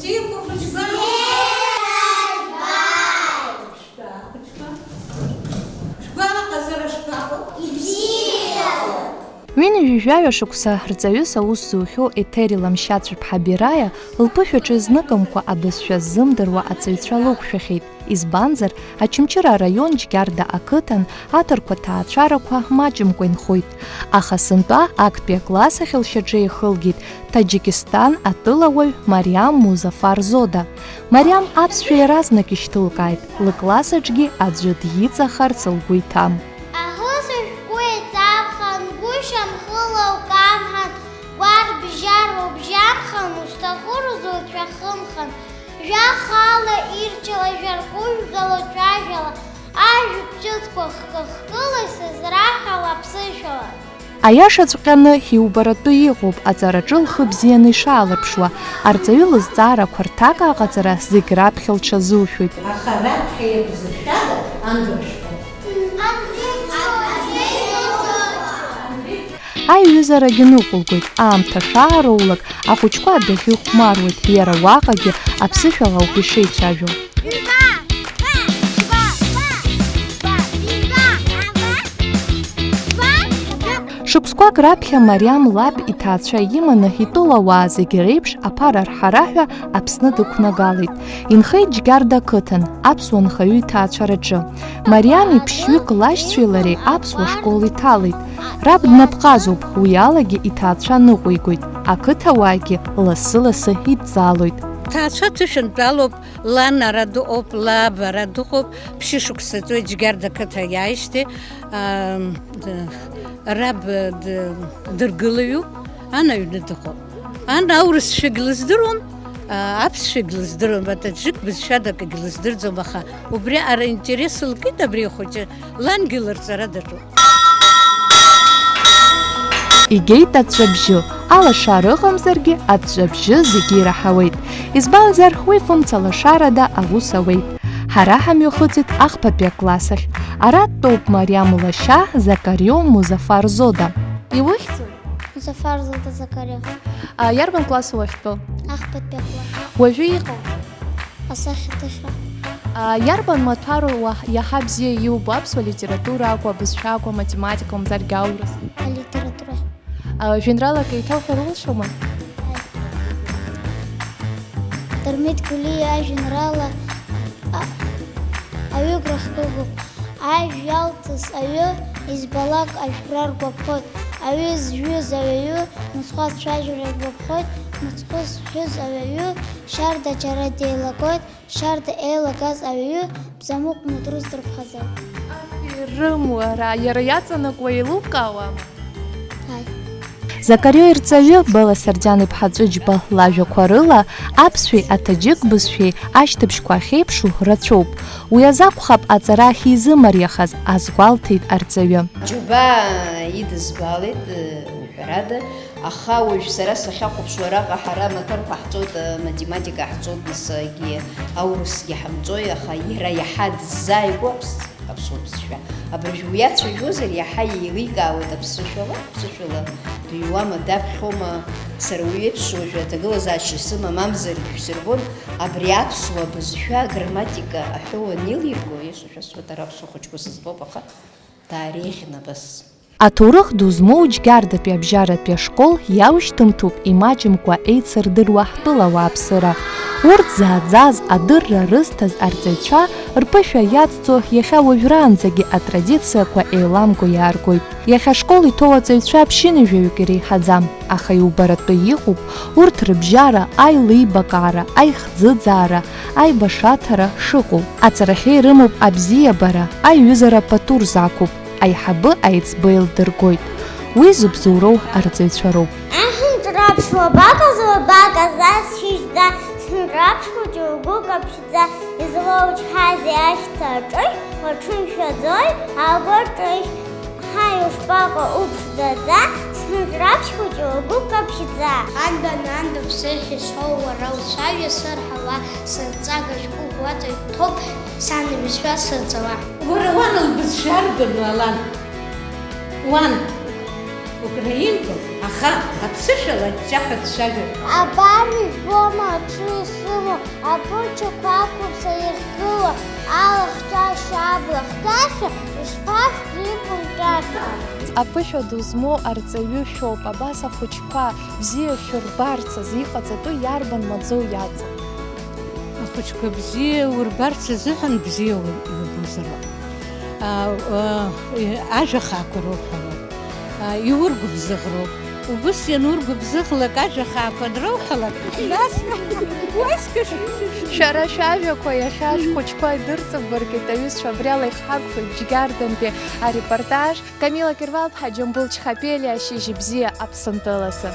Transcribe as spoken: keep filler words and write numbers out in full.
Бзиақәа хәыҷқәа! Шәгәаҟ-, хәыҷқәа! Шәгәалаҟазара шԥаҟоу? Ибзиоуп! Ҩынҩажәаҩа шықәса рҵаҩыс аус зухьоу Еҭери Ламшьацәыԥҳа Бераиа лԥышәаҿы изныкымкәа абызшәа ззымдыруа аҵаҩцәа лықәшәахьеит. Избанзар, Очамчыра араион Џьгьарда ақыҭан аҭырқәа ҭаацәарақәа маҷымкәа инхоит. Аха сынтәа актәи акласс ахь лшьаҿа иахылгеит Таџьикистан атәылауаҩ Мариам Музафар Зода. Мариам аԥсшәа иаразнак ишьҭылкааит, лыкласс аҿгьы аӡәы диҵахарц лгәы иҭам. Аҳәса шәҟәы еиҵамхан, гәышьамхыла укамҳан, гәарбжьара убжьамхан, ушҭаху рзуцәахымхан, жәа хаала ирчала, жәа рҟәыжәгала, ҿажәала, ажәытә ҿыцқәа хкы-хкыла исызраҳәала аԥсышәала. Аиашаҵәҟьаны, иубаратәы иҟоуп аҵараҿы лхы бзианы ишаалырԥшуа, арҵаҩы лызҵаарақәа рҭак аҟаҵара зегь раԥхьа лҽазушәоит. Аха раԥхьа иабзыршәада андыршәҟәы? Аиҩызарагьы ныҟәылгоит, аамҭа шаароулак ахәыҷқәа адәахьы ихәмаруеит, иара уаҟагьы аԥсышәала ауп ишеицәажәо. Шықәсқәак раԥхьа Мариам лаб иҭаацәа иманы, итәылауаа зегьы реиԥш аԥара арҳара ҳәа Аԥсны дықәнагалеит. Инхеит Џьгьарда ақыҭан, аԥсуа нхаҩы иҭаацәараҿы. Мариами ԥшьҩык лашьцәеи лареи аԥсуа школ иҭалеит. Раб днапҟазоуп, уи алагьы иҭаацәа ныҟәигоит, ақыҭауаагьы лассы-лассы идҵаалоит. Ҭаацәа ҭышәынтәалоуп, лан ара дыҟоуп, лаб ара дыҟоуп, ԥшьышықәса ҵуеит Џьгьарда ақыҭа иааижьҭеи, аа, д-, раб д-, дыргылаҩуп, ан аҩны дыҟоуп. Ан аурысшәагь лыздыруам, аа, аԥсшәагь лыздыруам, атаджик бызшәадагь лыздырӡом, аха убри аинтерес лкит абри ахәыҷы, лангьы лырҵара даҿуп. Игеит аҵәҵәабжьы, алашара ыҟамзаргьы аҵәҵәабжьы зегьы ираҳауеит, избанзар уи фымца лашарада аус ауеит. Ҳара ҳамҩахыҵит ахԥатәи акласс ахь. Ара дтәоуп Мариам лашьа Закарио Музафар Зода. Иухьӡуи? Музафар Зода Закарио. А, иарбан класс уахьтәоу? Ахԥатәи акласс. Уажәы иҟоу? Асахьаҭыхра. А, иарбан маҭәару уа-, иаҳа бзиа иубо аԥсуа литература акәу, абызшәа акәу, аматематика, мамзаргьы аурыс? Алитература. А, жәеинраалак еиҭауҳәар улшома? Дырмит Гәлиа ажәеинраала, а, аҩы гәахәтәыгоуп. Ажә иалҵыз аҩы, избалак ажәра ргәаԥхоит. Аҩы зжәыз ауаҩы, мыцхәы ацәажәара игәаԥхоит, мыцхәы зҳәыз ауаҩы, шьарда џьара деилагоит, шьарда еилагаз ауаҩы, бзамыҟә мыдрус дырԥхаӡоит. Аферым уара, иара иаҵанакуа еилукаауама? Ааи. Закарио ирҵаҩы Бела Сарџьан-иԥҳа Ҵәыџьба лажәақәа рыла, аԥсшәеи аҭаџьык бызшәеи ашьҭыбжьқәа ахьеиԥшу рацәоуп. Уи азакәхап аҵара ахьизымариахаз, азгәалҭеит арҵаҩы. Џьабаа идызбалеит, ҳәарада, аха уажә сара сахьахәаԥшуа араҟа ҳара амаҭәарқәа ҳҵоит, аматематика ҳҵоит, насгьы аурысгьы ҳамҵои, аха иара иаҳа дыззааигәоу аԥс-, аԥсуа бызшәа. Абыржәы уи ацәажәозар, иаҳа еиликаауеит аԥсышәала, аԥсышәала дыҩуама, даԥхьома, сара уи еиԥш уажәы аҭагылазаашьа исымам, мамзар ишәсырбон, абри аԥсуа бызшәа аграмматика аҳәоу анеилирго, иашашәа сҳәоит, ара аԥсуа хәыҷқәа сызтәоуп, аха даареиӷьны абас. Аҭоурых ду змоу Џьгьардатәи абжьаратәи ашкол иаушьҭымҭоуп имаҷымкәа еицырдыруа ҳтәыла ауааԥсыра. Урҭ зааӡаз, адырра рызҭаз арҵаҩцәа рԥышәа иацҵо иахьа уажәраанӡагьы атрадициақәа еиламго иааргоит. Иахьа ашкол иҭоу аҵаҩцәа ԥшьынҩажәаҩык иреиҳаӡам, аха иубаратәы иҟоуп урҭ рыбжьара, аилибакаара, аихӡыӡаара, аибашаҭара шыҟоу. Аҵарахьы ирымоуп абзиабара, аиҩызара пату рзақәуп. Аиҳабы аиҵбы еилдыргоит. Уи зыбзоуроу арҵаҩцәа роуп. Аҳ, сынтәа раԥшь уабаҟаз, уабаҟаз, ас шьыжьӡа, сынтәа раԥшь хәыҷы угәы каԥшьӡа, излоучҳазеи ашьҭа аҿыхь, уаҽымшәаӡои агәы аҿыхь? Ҳаи, ушԥаҟоу уԥшӡаӡа, сынтәа раԥшь хәыҷы угәы каԥшьӡа. Анбан, нан, быԥсыхьа исоу, уара уцәажәа сырҳауа, сынҵага шәҟәык уаҵаҩ ҭоуп, сан ибызшәа сырҵауа. Уара уан лбызшәа арбану, Алан? Уан украинкоуп, аха аԥсышәала аҷҷаҳәа дцәажәоит. Абар ижәбома аҽы Исымоу аԥышәақәа ақәыԥса иахьгылоу алахҿашьа, абла хҭашьа, ишԥашәҭ ибла ҿашәа. Аԥышәа ду змоу арҵаҩы шәоуп, абас ахәыҷқәа бзиа шәырбарц азы иҟаҵатәу иарбан маӡоу иаҵоу? Ахәыҷқәа бзиа урбарц азыҳәан бзиа иубозароуп. Ажәа хаақәа роуҳәароуп. Иургәыбзыӷроуп. Убыс ианургәыбзыӷлак ажәа хаақәа анроуҳәалак, нас уаскьа. Шәара шәажәақәа иахьа шәхәыҷқәа идырҵабыргеит аҩызцәа, абри ала ишҳақәшәоит Џьгьардантәи арепортаж. Камила Кирвалԥҳа, Џьамбул Чхапелиа, шьыжьбзиа Аԥсынтәылазы.